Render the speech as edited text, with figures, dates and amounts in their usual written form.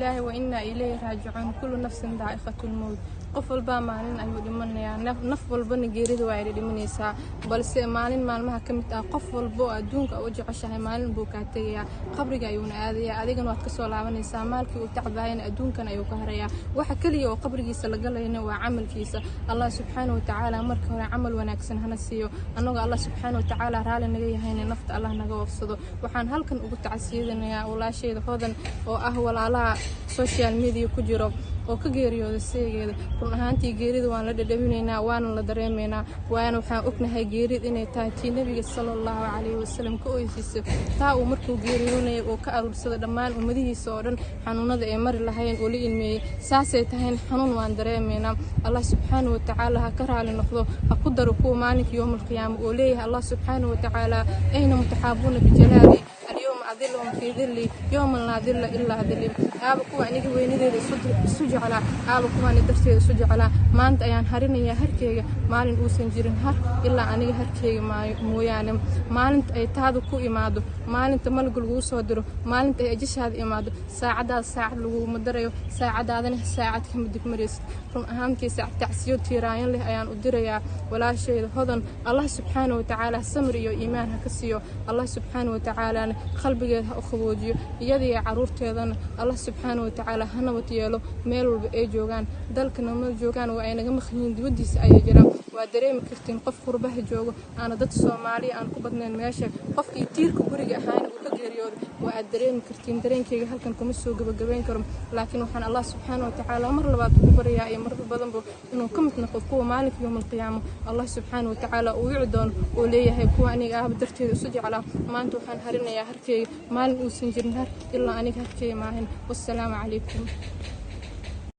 Lilaahi wa innaa ilayhi raajicuun. Kullu nafsin daa'iqatul mowt. Qof walbaa maalin ayuu dhimanayaa, naf walbana geerida waa ay dhimanaysaa, balse maalin maalmaha ka mid ah qof walba oo adduunka u jeceshahay maalin buu kaa tegayaa, qabriga ayuuna aadayaa, adigana waad kasoo laabanaysaa. Maalkii uu tacbaayana adduunkan ayuu ka harayaa. Waxa keliya oo qabrigiisa la galayna waa camalkiisa. Allah subxaana watacaala marka hore camal wanaagsan hana siiyo, annagoo Allah subxaana watacaala raali naga yahayna nafta Allah naga wafsado. Waxaan halkan ugu tacsiyadanayaa walaashayda Hodan oo ah walaalaha social media ku jiro oo ka geeriyooda seegeeda. Run ahaantii geerida waan la dhadhaminaynaa, waana la dareemaynaa, waana waxaan ognahay geerida inay tahay tii Nebiga sala Allahu calayhi wasalam ka oysiisay, taa uu markuu geeriyoonayay oo ka aruursada dhammaan ummadihiisa oo dhan xanuunada ay mari lahayn oo la ilmeeyey. Saasay tahayna xanuun waan dareemaynaa. Allah subxaana watacaala ha ka raali noqdo, ha ku daro kuwa maalinka yowmalqiyaama oo leeyahay Allah subxaana watacaala: "Ayna mutaxaabuuna bijalaali alyowma adilahum fii dilli yowman laa dilla ilaa dilli." Aaba kuwa aniga weynadeeda isu jeclaa, aaba kuwaani darteeda isu jeclaa, maanta ayaan harinayaa harkeyga maalin uusan jirin har ilaa aniga harkeyga mooyaane. Maalinta ay taada ku imaado, maalinta malga laguu soo diro, maalinta ay ajashaada imaado, saacadaada saacad laguguma darayo, saacadaadana saacad kama dib maraysid. Run ahaantii tacsiyo tiiraayan leh ayaan u dirayaa walaashayda Hodan. Allah subxaana watacaala samir iyo iimaan ha ka siiyo, Allah subxaana watacaalana qalbigeeda ha u qaboojiyo, iyada iyo caruurteedana Allah subxaana watacaala ha nabad yeelo meel walba ay joogaan. Dalkana ma joogaan, waa ay naga maqan yihiin, dibadiisa ayay jiraan. Waa dareemi kartiin qof qurbaha joogo aana dad Soomaaliya aan ku badnayn meesha, qofkii tiirka guriga ahaana uu ka geeriyooday, waa aad dareemi kartiin. Dareenkayga halkan kuma soo gabagabayn karo, laakiin waxaan Allah subxaana watacaala mar labaad ugu baryaa iyo marar badanba inuu ka mid noqdo kuwa maalinka yowmalqiyaamo Allah subxaana watacaala uu wici doono oo leeyahay: "Kuwa aniga aaba darteeda isu jeclaa, maanta waxaan harinayaa harkeyga maalin uusan jirin har ilaa aniga harkeyga maahan." Wassalaamu calaykum.